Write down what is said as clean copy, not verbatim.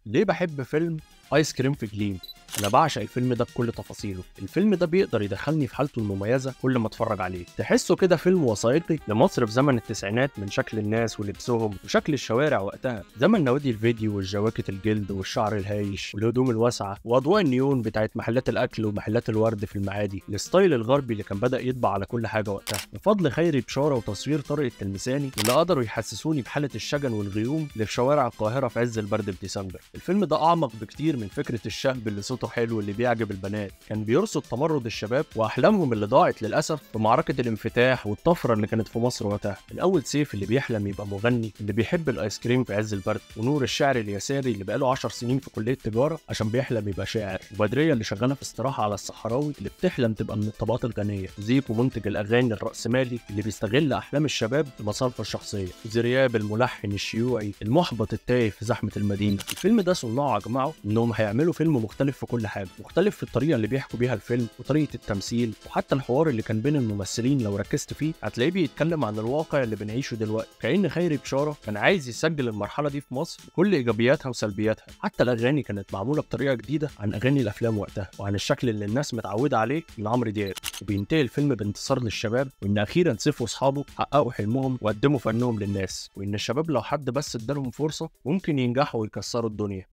ليه بحب فيلم آيس كريم في جليم؟ أنا بعشق الفيلم ده بكل تفاصيله. الفيلم ده بيقدر يدخلني في حالته المميزة كل ما اتفرج عليه. تحسه كده فيلم وثائقي لمصر في زمن التسعينات، من شكل الناس ولبسهم وشكل الشوارع وقتها، زمن نوادي الفيديو والجواكت الجلد والشعر الهايش والهدوم الواسعة وأضواء النيون بتاعت محلات الأكل ومحلات الورد في المعادي، ال style الغربي اللي كان بدأ يطبع على كل حاجة وقتها. بفضل خيري بشارة وتصوير طارق التلمساني اللي قدروا يحسسوني بحالة الشجن والغيوم اللي في شوارع القاهرة في عز البرد في ديسمبر. الفيلم ده أعمق بكتير من فكرة الشاب اللي صوته حلو اللي بيعجب البنات، كان بيرصد تمرد الشباب واحلامهم اللي ضاعت للاسف في معركة الانفتاح والطفره اللي كانت في مصر وقتها. الاول سيف اللي بيحلم يبقى مغني، اللي بيحب الايس كريم في عز البرد، ونور الشاعر اليساري اللي بقاله 10 سنين في كليه تجارة عشان بيحلم يبقى شاعر، وبدريه اللي شغالة في استراحة على الصحراوي اللي بتحلم تبقى من الطبقات الغنية، زيكو منتج الاغاني الراسمالي اللي بيستغل احلام الشباب لمصالحه الشخصية، زرياب الملحن الشيوعي المحبط التايه في زحمة المدينة. الفيلم ده صناعة اجمعوا انهم هيعملوا فيلم مختلف في كل حاجة، مختلف في الطريقة اللي بيحكوا بيها الفيلم وطريقه التمثيل وحتى الحوار اللي كان بين الممثلين. لو ركزت فيه هتلاقيه بيتكلم عن الواقع اللي بنعيشه دلوقتي، كأن خيري بشارة كان عايز يسجل المرحلة دي في مصر بكل ايجابياتها وسلبياتها. حتى الاغاني كانت معمولة بطريقة جديدة عن اغاني الافلام وقتها وعن الشكل اللي الناس متعوده عليه من عمرو دياب. وبينتهي الفيلم بانتصار للشباب، وان اخيرا سيف واصحابه حققوا حلمهم وقدموا فنهم للناس، وان الشباب لو حد بس ادالهم فرصة ممكن ينجحوا ويكسروا الدنيا.